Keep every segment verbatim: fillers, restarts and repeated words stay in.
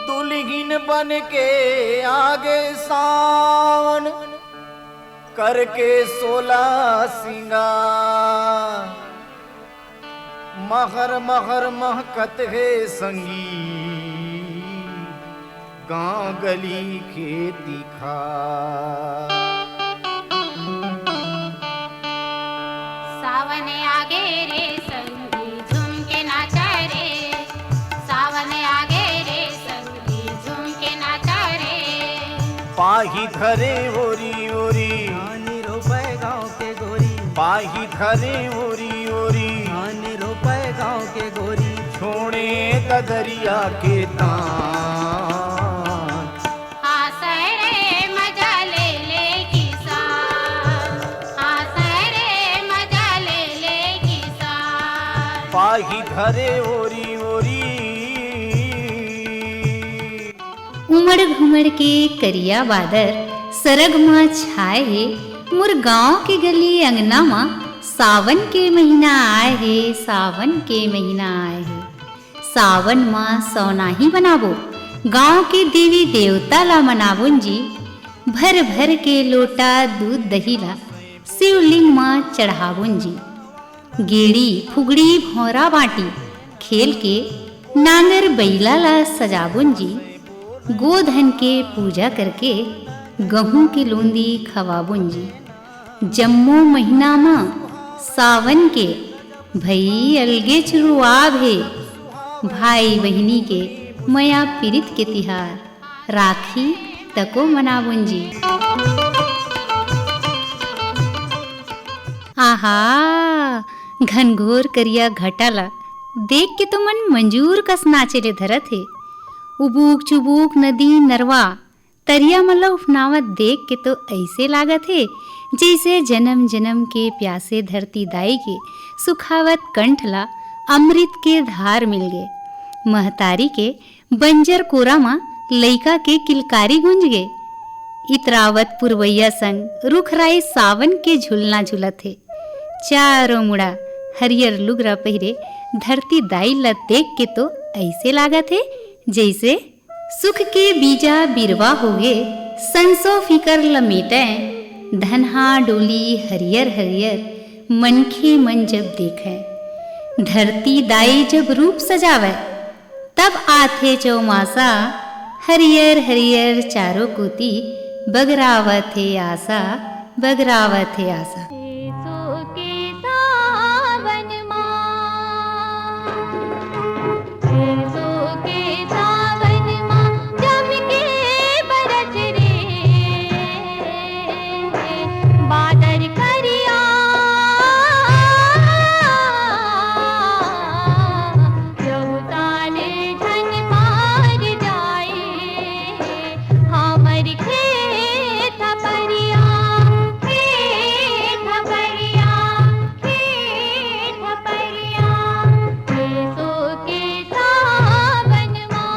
दुल्हिन बन के आगे सावन, करके सोला सिंगार। महर महर महकत हे संगी, गांव गली खेती खार। सावन आगे रे संगी, झूम के नाचा रे। सावन आगे रे संगी, झूम के नाचा रे। पाही धरे ओरी ओरी, धानी रोपे गाँव के गोरी। पाही धरे ओरी ओरी, धानी रोपे गाँव के गोरी। छोड़े ददरिया के तान। हाँ सरे मजा ले ले किसान, हाँ सरे मजा ले ले किसान। पाही धरे ओरी ओरी। उमड़ घुमड़ के करिया बादर सरग म छाए हे। मोर गांव के गली अंगना म सावन के महीना आए हे, सावन के महीना आए हे। सावन म सौनाही बनाबो, गांव के देवी देवता ला मनाबुन जी। भर भर के लोटा दूध दही ला शिवलिंग म चढ़ाबुन जी। गेड़ी फुगड़ी भौंरा बांटी खेल के नांगर बइला ला सजाबुन जी। गोधन के पूजा करके गहूं के लूंदी खवाबुन जी। जम्मो महीना म सावन के भई अलगेच रुआब हे। भाई बहिनी के मया पिरित के तिहार राखी तको मनाबुन जी। आहा, घनघोर करिया घटा ला देख के तो मन मंजूर कस नाचे ले धरत हे। उबूक चुबूक नदी नरवा तरिया म लउफनावत देख के तो अइसे लागत हे, जइसे जनम जनम के प्यासे धरती दाई के सुखावत कंठ ला अमृत के धार मिल गे। महतारी के बंजर कोरा म लइका के किलकारी गूंज गे। इतरावत पुरवइया संग रुख राई सावन के झुलना झुलत हे। चारों मुड़ा हरियर लुगरा पहिरे धरती दाई ला देख के तो अइसे लागत हे, जइसे सुख के बीजा बिरवा होगे, संसो फिकर ल मेटय, धनहा डोली हरियर हरियर, मनखे मन जब देखय। धरती दाई जब रूप सजावय, तब आथे चौमासा, हरियर हरियर चारों कोती, बगरावत हे आसा, बगरावत हे आसा। एसो के सावन मा, एसो के सावन मा, जम के बरस रे, बादर करिया, चौताल झन मार जाए, हमर खेत परिया, खेत परिया, खेत परिया, एसो के सावन मा।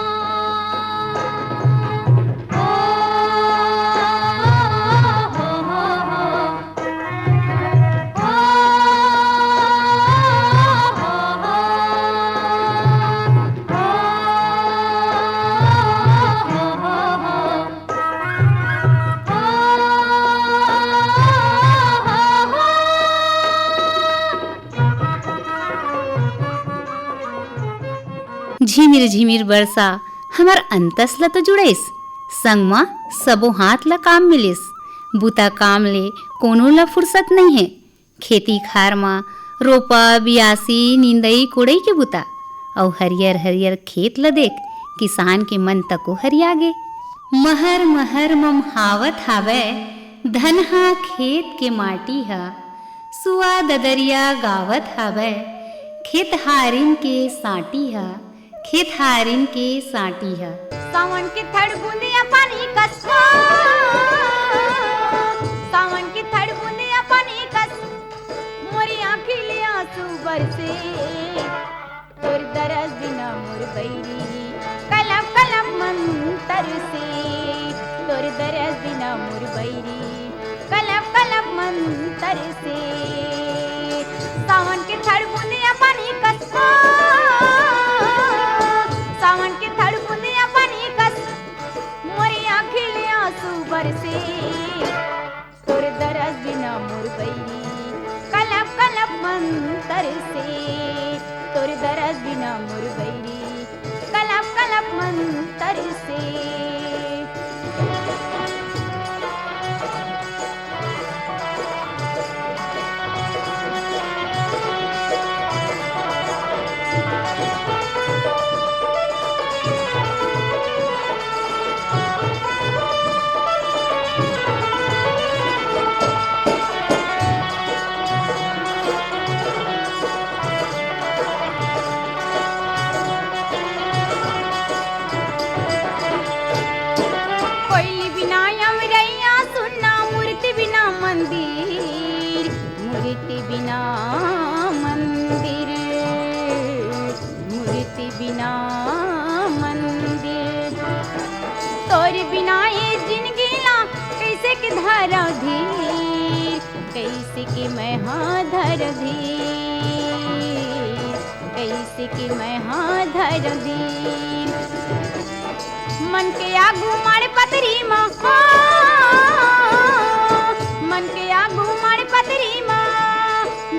ओ, हो, हो, हो। झिमिर झिमिर बरसा हमर अंतस ल तो जुड़ाइस, संग म सबो हाथ ल काम मिलिस। बुता काम ले कोनो ल फुरसत नइ हे। खेती खार म रोपा, बियासी, निंदई, कोड़ई के बुता अउ हरियर हरियर खेत ल देख किसान के मन तको हरिया गे। महर महर ममहावत हावय धनहा खेत के माटी ह, सुआ ददरिया गावत हावय खेतहारिन के सांटी ह, खेतहारिन के सांटी ह। सावन के थड़ बूंदिया पानी कस, सावन के थड़ बूंदिया पानी कस, मोरी आँखी ले आंसू बरसे। तोर दरस बिना मोर बैरी कलप कलप मन तरसे। तोर दरस बिना मोर बैरी कलप कलप मन तरसे। सावन के थड़ बूंदिया पानी कस, सावन के थड़ बूंदिया पानी कस, से। कोइली बिना अमरैया सुन्ना, मूर्ति बिना मंदिर, मूर्ति बिना मंदिर, मूर्ति बिना मंदिर। तोर बिना ये जिनगी ला कइसे के धरव धीर, कइसे के मैं हा धरव धीर, कइसे के मैं हा धरव धीर। मन के आगू माड़ पतरी मा, हाँ, मन के आगू माड़ पतरी मा,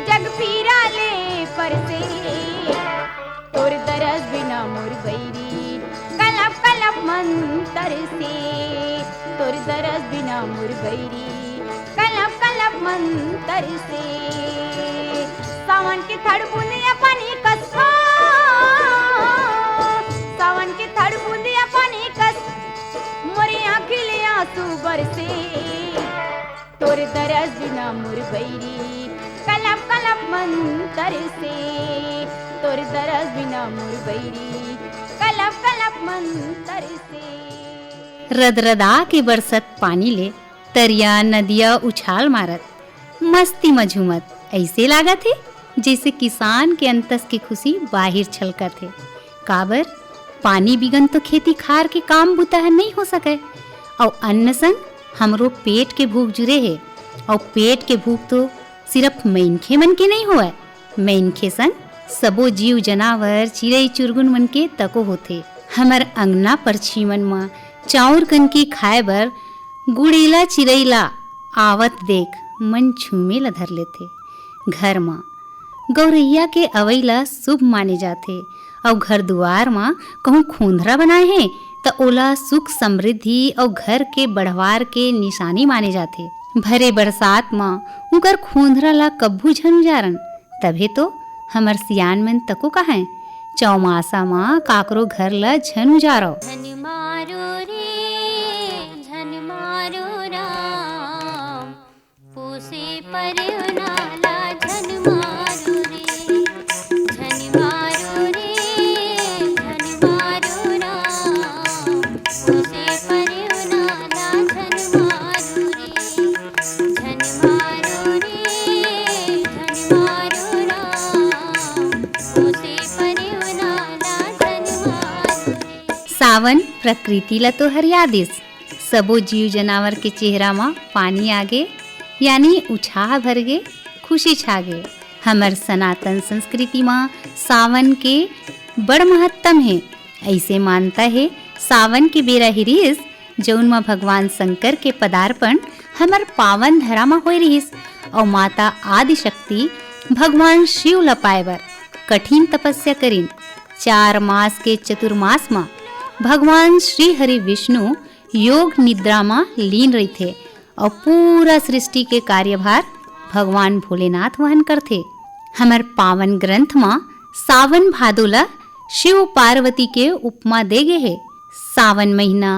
जग पीरा ले परसे। तोर दरस बिना मोर बैरी कलप कलप मंतर से, तोर दरस बिना मोर बैरी कलप कलप मंतर से। सावन के थड़ बूंदिया पानी कस, सावन के थड़ बूंदिया पानी कस, मोरे आँखी ले आंसू बरसे। तोर दरस बिना मोर बैरी कलप कलप मंतर से, तोर दरस बिना मोर बैरी कलप कलप मंतर से। रदरदा के बरसत पानी ले तरिया नदिया उछाल मारत, मस्ती म झूमत अइसे लागत हे, जइसे किसान के अंतस के खुशी बाहिर छलकत हे। काबर, पानी बिगन तो खेती खार के काम बूता ह नइ हो सकय। अउ अन्न संग हमरो पेट के भूख जुरे हे। अउ पेट के भूख तो सिरफ मइनखे मन के नइ होवय, मइनखे संग सबो जीव जनावर, चिरई चुरगुन मन के तको होथे। हमर अंगना परछी मन म चाउर कनकी खाए बर गुड़ीला चिरई ला आवत देख मन झूमे ला धर लेथे। घर म गौरैया के अवई ला शुभ माने जाथे, अउ घर दुआर म कहूँ खोंधरा बनाए हे, त ओला सुख समृद्धि अउ घर के बढ़वार के निशानी माने जाथे। भरे बरसात म उंकर खोंधरा ला कभू झन उजारन, तभे तो हमर सियान मन तको कहय, चौमासा म काकरो घर ला झन उजारव। झन मारो रे, झन मारो राम, पोसे परेव नाला झन मारो रे, झन मारो रे, झन मारो राम, पोसे परेव नाला झन मारो रे, झन मारो रे, झन मारो राम, पोसे परेव नाला झन मारो रे। सावन प्रकृति ल तो हरिया दिस, सबो जीव जनावर के चेहरा म पानी आगे, यानी उछाह भरगे, खुशी छागे। हमर सनातन संस्कृति म सावन के बड़ महत्तम हे। अइसे मानता हे, सावन के बेरा ही रिहिस, जउन म भगवान शंकर के पदार्पण हमर पावन धरा म होए रिहिस, अउ माता आदिशक्ति भगवान शिव ल पाए बर कठिन तपस्या करिन। चार मास के चतुर्मास म भगवान श्री हरि विष्णु योग निद्रा म लीन रहिथे अउ पूरा सृष्टि के कार्यभार भगवान भोलेनाथ वहन करथे। हमर पावन ग्रंथ म सावन भादो ल शिव पार्वती के उपमा दे गे हे। सावन महीना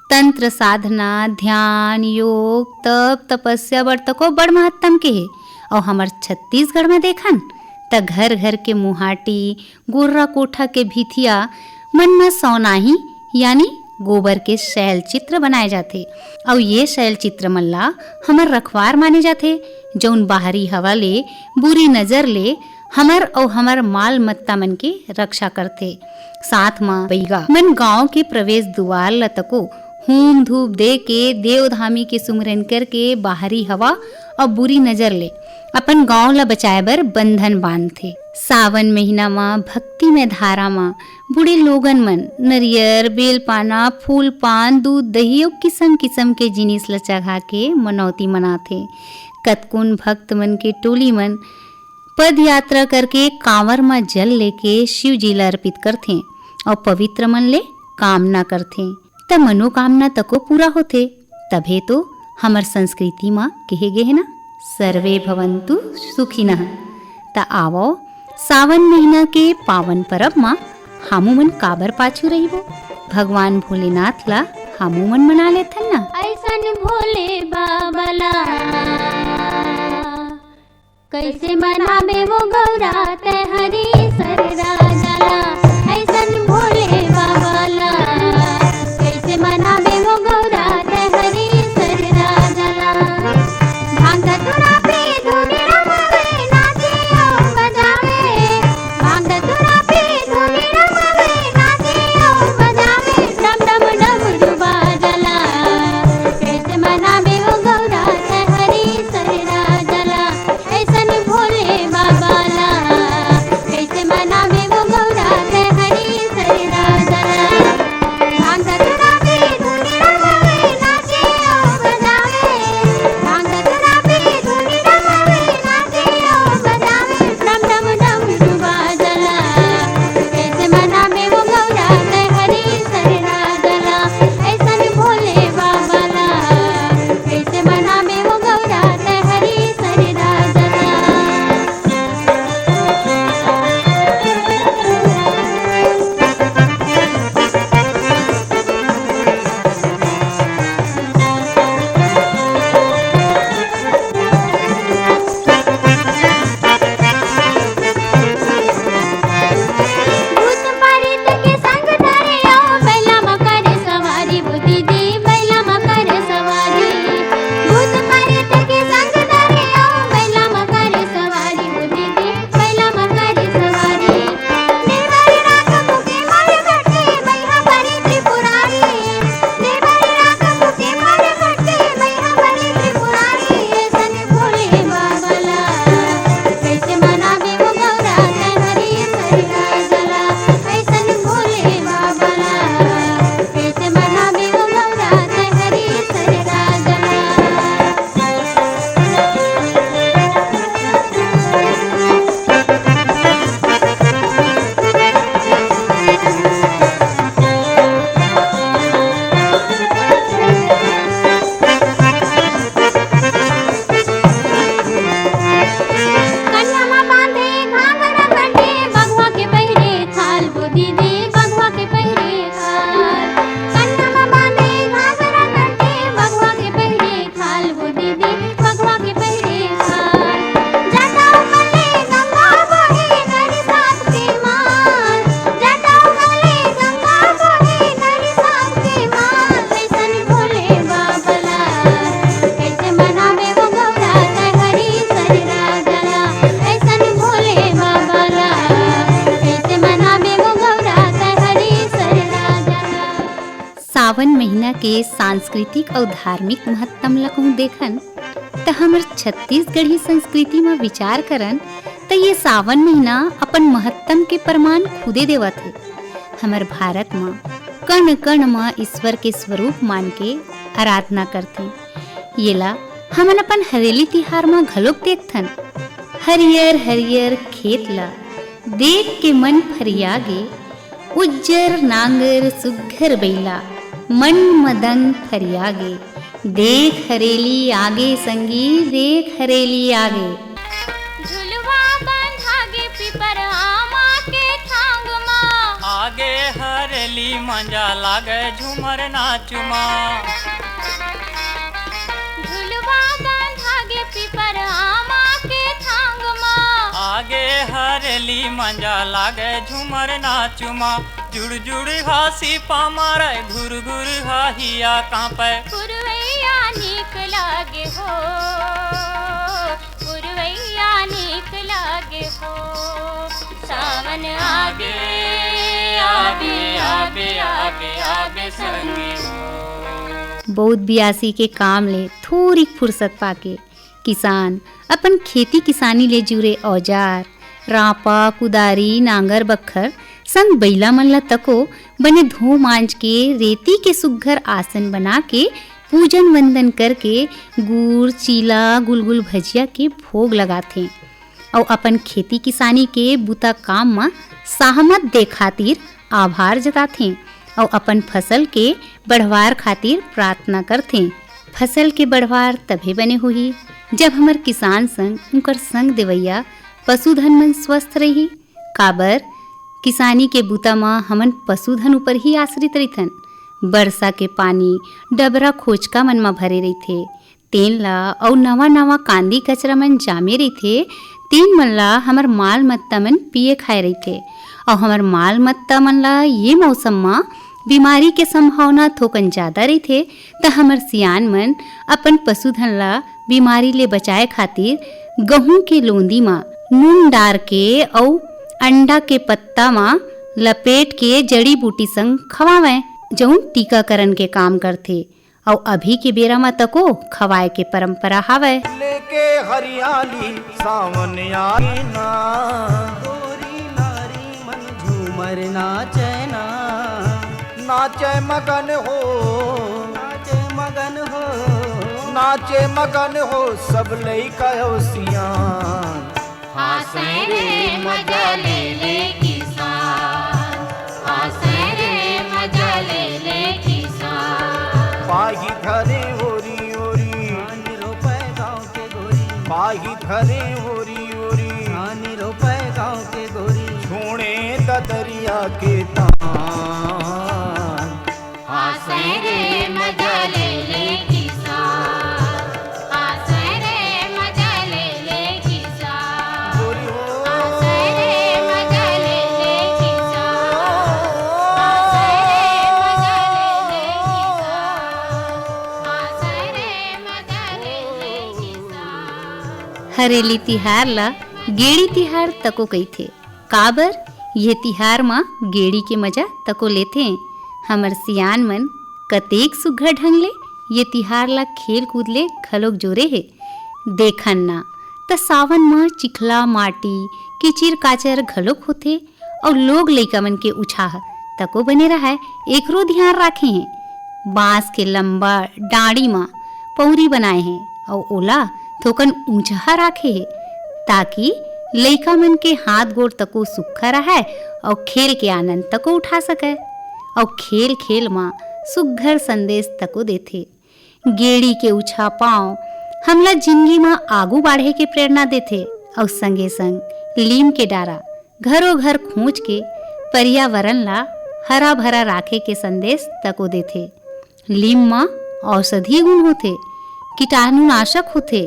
तंत्र साधना, ध्यान, योग, तप, तपस्या बर तको बड़ महत्तम के हे। अउ हमर छत्तीसगढ़ म देखन त घर घर के मुहाटी, गोर्रा कोठा के भीथिया मन म सौनाही यानी गोबर के शैल चित्र बनाए जाथे। अउ ये शैल चित्र मन ला हमर रखवार माने जाथे, जउन बाहरी हवा ले, बुरी नजर ले हमर अउ हमर माल मत्ता मन के रक्षा करथे। साथ म बइगा मन गांव के प्रवेश दुवार ल तको हूम धूप दे के, देवधामी के सुमिरन करके बाहरी हवा अउ बुरी नजर ले अपन गांव ल बचाए बर बंधन बांधथे। सावन महीना म भक्तिमय धारा म बूढ़े लोगन मन नरियर, बेलपाना, फूल पान, दूध, दही अउ किसम किसम के जिनिस ल चघा के मनौती मनाथे। कतकोन भक्त मन के टोली मन पद यात्रा करके कांवर म जल लेके शिव जी ल अर्पित करथें अउ पवित्र मन ले कामना करथे, त मनोकामना तको पूरा होथे। तभे तो हमर संस्कृति म केहे गे हे ना, "सर्वे भवन्तु सुखिनः।" त आवव, सावन महीना के पावन परब म हमू मन काबर पाछू रहिबो? भगवान भोलेनाथ ला हमू मन मना लेथन ना। ऐसन भोले बाबा ला कैसे मनाबे वो गौरा तैं हरी सर राजा ला, ऐसन भोले बाबा ला। कैसे मनाबे वो गौरा तैं हरी सर राजा ला। भांग धतूरा पी धूनी रमावे, नाचे और बजावे। भांग धतूरा पी धूनी रमावे, नाचे और बजावे। डम डम डमरू बाजा ला। कैसे मनाबे वो गौरा तैं हरी सर राजा ला। ऐसन भोले बाबा ला, कैसे मनाबे वो गौरा तैं हरी सर राजा ला। भांग धतूरा पी धूनी रमावे, नाचे और बजावे। भांग धतूरा पी धूनी रमावे, नाचे और बजावे। डम डम डमरू बाजा ला। कैसे मनाबे वो गौरा तैं हरी सर राजा ला। ऐसन भोले बाबा ला। कैसे मनाबे वो गौरा तैं हरी सर राजा ला। भूत प्रेत के संग धरे अउ बैला म करे सवारी, वो दीदी बैला म करे सवारी। भूत प्रेत के संग धरे अउ बैला म करे सवारी, वो दीदी बैला म करे सवारी। निर्भय राख मुके मर घटे, बैहा बने त्रिपुरारी। निर्भय राख मुके मर घटे, बैहा बने त्रिपुरारी। ऐसन भोले बाबा ला, कैसे मनाबे वो गौरा तैं हरी सर राजा ला। ऐसन भोले बाबा ला, कैसे मनाबे वो गौरा तैं हरी सर राजा ला। कन्हा म बांधे घाघरा कंठी, बघवा के पहिरे खाल, वो दीदी बघवा के पहिरे खाल। कन्हा म बांधे घाघरा कंठी, बघवा के पहिरे खाल, वो दीदी बघवा के पहिरे खाल। जटा उमले गंगा बहे नरी सात के माल। जटा उमले गंगा बहे नरी सात के माल। ऐसन भोले बाबा ला, कैसे मनाबे वो गौरा तैं हरी सर राजा ला। ऐसन भोले बाबा ला, कैसे मनाबे वो गौरा तैं हरी सर राजा ला। सावन महीना के सांस्कृतिक अउ धार्मिक महत्तम ल कहूँ देखन, त हमर छत्तीसगढ़ी संस्कृति म विचार करन, त ये सावन महीना अपन महत्तम के प्रमाण खुदे देवत हे। हमर भारत म कण-कण म ईश्वर के स्वरूप मान के आराधना करथे। येला हमन अपन हरेली तिहार म घलोक देखथन। हरियर-हरियर खेत ल देख के मन फरिया गे, उज्जर नांगर सुग्घर बइला, मन मदन फरिया गे। देख हरेली आगे संगी, देख हरेली आगे। झुलवा बंधा गे पीपर आमा के छांग मा। आगे हरेली मंजा लागे झूमर नाच मा। झुलवा बंधा गे पीपर आमा के छांग मा। आगे हरेली मंजा लागे झूमर नाच मा। जुड़ जुड़ हा सीपा मारे, घुर घुर हा हिया कांपे। पुरवैया नीक लागे हो, पुरवैया नीक लागे हो। सावन आगे, आगे, आगे, आगे, आगे संगी हो। बहुत बियासी के काम ले थोरिक फुरसत पाके किसान अपन खेती किसानी ले जुरे औजार, रांपा, कुदारी, नांगर, बक्खर संग बइला मन ल तको बने धो मांज के रेती के सुग्घर आसन बना के पूजन वंदन करके गुड़, चीला, गुलगुल भजिया के भोग लगाथे अउ अपन खेती किसानी के बुता काम म सहमत दे खातिर आभार जताथे। अउ अपन फसल के बढ़वार खातिर प्रार्थना करथें। फसल के बढ़वार तभे बने होही, जब हमर किसान संग उंकर संग देवइया पशुधन मन स्वस्थ रही। काबर, किसानी के बूता म हमन पशुधन ऊपर ही आश्रित रहिथन। बरसा के पानी डबरा खोचका मन म भरे रहिथे, तेन ला अउ नवा-नवा कांदी कचरा मन जामे रहिथे, तेन मन ला हमर माल मत्ता मन पिए खाए रहिथे। अउ हमर माल मत्ता मन ला ये मौसम म बीमारी के संभावना थोकन जादा रहिथे, त हमर सियान मन अपन पशुधन ला बीमारी ले बचाए खातिर गहूं के लोंदी म नून डार के अउ अंडा के पत्ता म लपेट के जड़ी बूटी संग खवावय, जउन टीकाकरण के काम करथे। अउ अभी के बेरा म तको खवाए के परंपरा हावय। लेके हरियाली सावन आए ना, गोरी नारी मन झूमर नाचे ना। नाचे मगन हो, नाचे मगन हो, नाचे मगन हो सब लइका अउ सियान। हासै रे मजा ले ले किसान, हासै रे मजा ले ले किसान। पाही धरे ओरी ओरी, धान रोपे गाँव के गोरी। पाही धरे ओरी ओरी, धान रोपे गाँव के गोरी। छोड़े ददरिया के तान। हासै रे मजा ले ले किसान, हासै रे मजा ले ले किसान। हासै रे मजा ले ले किसान, हासै रे मजा ले ले किसान, हासै रे मजा ले ले किसान। हरेली तिहार ला गेड़ी तिहार तको कहिथे। काबर, ये तिहार म गेड़ी के मजा तको लेथें। हमर सियान मन कतेक सुघ्घर ढंग ले ये तिहार ला खेल कूद ले घलोक जोरे हे। देखन ना, त सावन म चिखला, माटी, किचिर काचर घलोक होथे, अउ लोग लइका मन के उछाह तको बने रहय, एकरो धियान राखे हें। बांस के लंबा डांड़ी म पउरी बनाए हें अउ ओला थोकन ऊंचहा राखे हें, ताकि लइका मन के हाथ गोड़ तको सुक्खा रहय अउ खेल के आनंद तको उठा सकय। अउ खेल खेल म सुग्घर संदेश तको देथे। गेड़ी के उछाह पांव हमला जिनगी म आगू बाढ़े के प्रेरणा देथे अउ संगे संग लीम के डारा घरो घर खोंच के पर्यावरण ला हरा भरा राखे के संदेश तको देथे। लीम म औषधीय गुण होथे, कीटाणुनाशक होथे।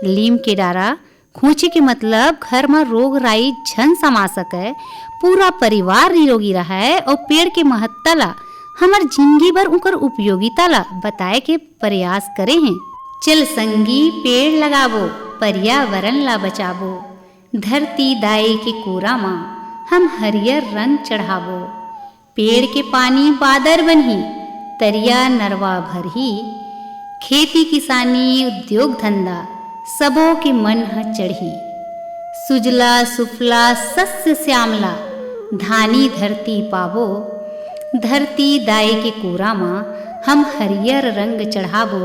लीम के डारा खोंचे के मतलब घर म रोग राई झन समा सकय, पूरा परिवार निरोगी रहय अउ पेड़ के महत्ता ला, हमर जिनगी बर उंकर उपयोगिता ला बताए के प्रयास करे हें। चल संगी पेड़ लगाबो, पर्यावरण ला बचाबो, धरती दाई के कोरा म हम हरियर रंग चढ़ाबो। पेड़ के पानी बादर बनही, तरिया नरवा भरही। खेती किसानी उद्योग धंधा सबो के मन ह चढ़ही। सुजला सुफला सस्य श्यामला धानी धरती पाबो। धरती दाई के कोरा म हम हरियर रंग चढ़ाबो,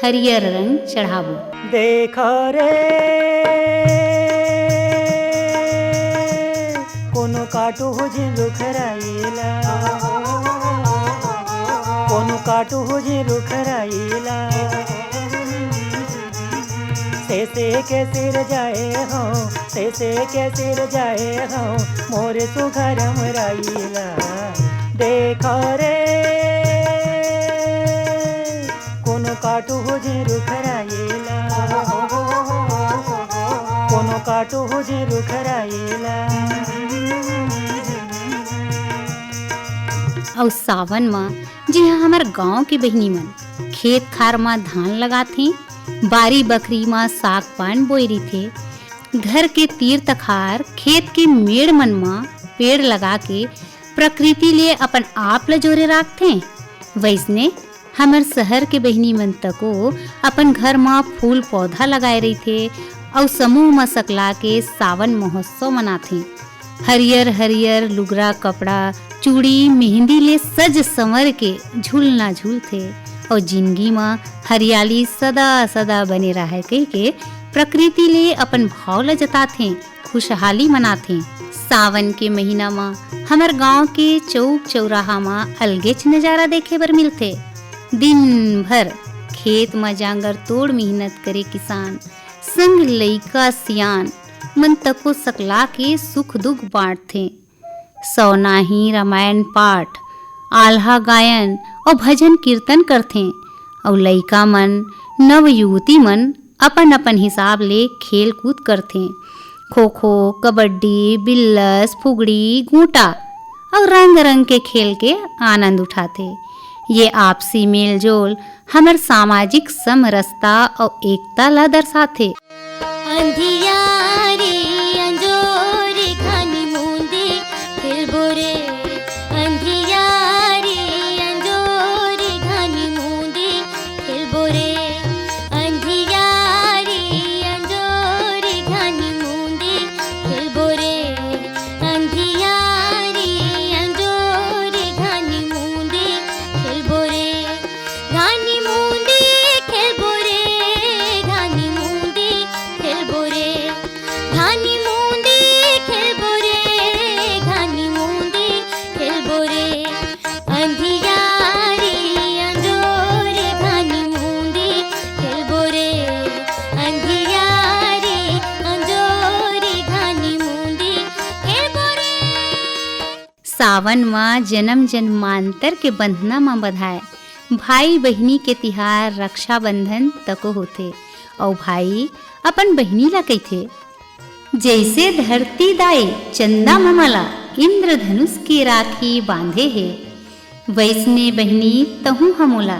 हरियर रंग चढ़ाबो। देखो रे, कोनो काटो हो जे रुख राई ला, कोनो काटो हो जे रुख राई ला। से से के सिर जाए हो, से से के सिर जाए हो, मोर सुघर मुरई ला। देखो रे, कोनो काटो हो जे रुख राई ला, कोनो काटो हो जे रुख राई ला। अउ सावन म जिहां हमर गांव के बहिनी मन खेत खार म धान लगाथें, बारी बखरी म साग पान बोए रहिथे, घर के तीर तखार खेत के मेड़ मन म पेड़ लगा के प्रकृति ले अपन आप ल जोरे राखथें, वइसने हमर सहर के बहिनी मन तको अपन घर म फूल पौधा लगाए रहिथे अउ समूह म सकला के सावन महोत्सव मनाथे। हरियर हरियर लुगरा कपड़ा, चूड़ी, मेहंदी ले सज संवर के झूलना झूलथे अउ जिनगी म हरियाली सदा सदा बने राहय कहिके प्रकृति ले अपन भाव ल जताथे। खुशहाली मनाथे। सावन के महीना म हमर गांव के चौक चौराहा म अलगेच नजारा देखे बर मिलथे। दिन भर खेत म जांगर तोड़ मेहनत करे किसान संग लइका सियान मन तको सकला के सुख दुख बांटथे। सौनाही रामायण पाठ, आल्हा गायन अउ भजन कीर्तन करथे अउ लइका मन, नव युवती मन अपन अपन हिसाब ले खेल कूद करथे। खो खो, कबड्डी, बिल्लस, फुगड़ी, गोंटा अउ रंग रंग के खेल के आनंद उठाथे। ये आपसी मेलजोल हमर सामाजिक समरसता अउ एकता ला दर्शाथे। अंधियारी अंजोरी घानी मुंदी खेलबो रे। अंधियारी अंजोरी घानी मुंदी खेलबो रे। अंधियारी अंजोरी घानी मुंदी खेलबो रे। अंधियारी अंजोरी घानी मुंदी खेलबो रे। घानी मुंदी खेलबो रे। घानी मुंदी खेलबो रे। घानी मुंदी खेलबो रे। घानी मुंदी खेलबो रे। अंधियारी अंजोरी घानी मुंदी खेलबो रे। अंधियारी अंजोरी घानी मुंदी खेलबो रे। सावन म जनम जन्मांतर के बंधना म बंधाय भाई बहिनी के तिहार रक्षाबंधन तको होथे अउ भाई अपन बहिनी ला कहिथे, जइसे धरती दाई चंदा ममा ला इंद्रधनुष के राखी बांधे हे, वइसने बहिनी तहूं ह मोला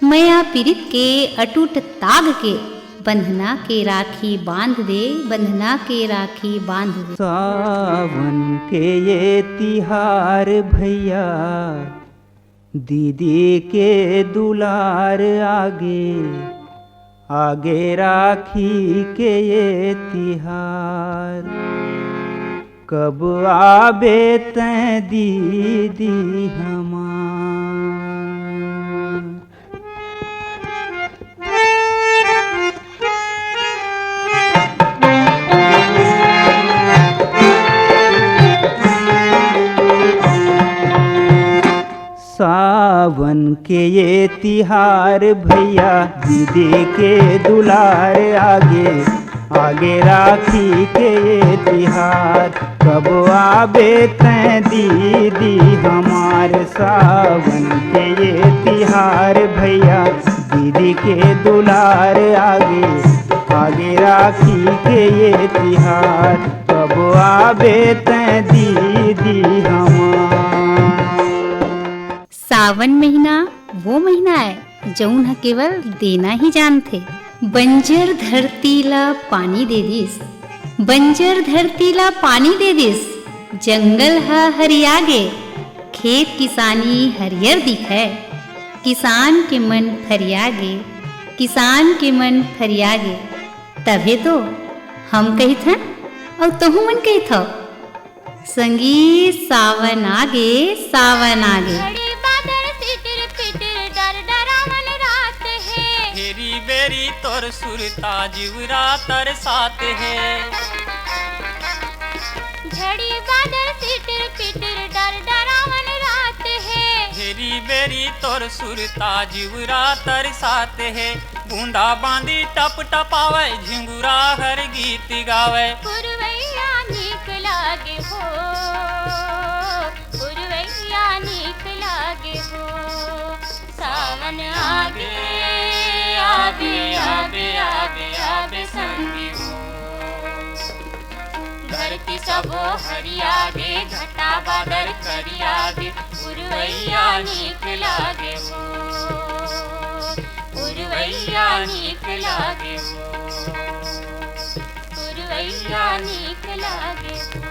मया पीरित के अटूट ताग के बंधना के राखी बांध दे, बंधना के राखी बांध दे। सावन के ये तिहार भैया, दीदी के दुलार आगे, आगे राखी के ये तिहार। कब आबे तैं दीदी हमार। सावन के ये तिहार भैया, दीदी के दुलार आगे, आगे राखी के ये तिहार। कब आबे तैं दीदी हमार, सावन के ये तिहार भैया, दीदी के दुलार आगे, आगे राखी के ये तिहार। कब आबे तैं दीदी हमार। सावन महीना वो महीना आय, जऊन ह केवल देना ही जानथे। बंजर धरती ला पानी दे दिस, बंजर धरती ला पानी दे दिस, जंगल ह हरिया गे, खेत किसानी हरियर दिखय, किसान के मन फरिया गे, किसान के मन फरिया गे। तभे तो हम कहिथन अउ तहू मन कहिथव, संगी सावन आगे, सावन आगे। झड़ी बादर सिटिर पिटिर डर डरावन रात हे। हेरी बेरी तोर सुरता जिवरा तरसात हे। झड़ी बादर सिटिर पिटिर डर डरावन रात हे। हेरी बेरी तोर सुरता जिवरा तरसात हे। बूंदा बांदी टप टपावय, झिंगुरा हर गीत गावय। पुरवैया नीक लागे हो, पुरवैया नीक लागे हो। सावन आगे, आगे, आगे, आगे, आगे संगी हो। धरती सबो हरिया गे, घटा बादर करिया गे, पुरवैया नीक लागे हो, पुरवैया नीक लागे हो, पुरवैया नीक लागे हो।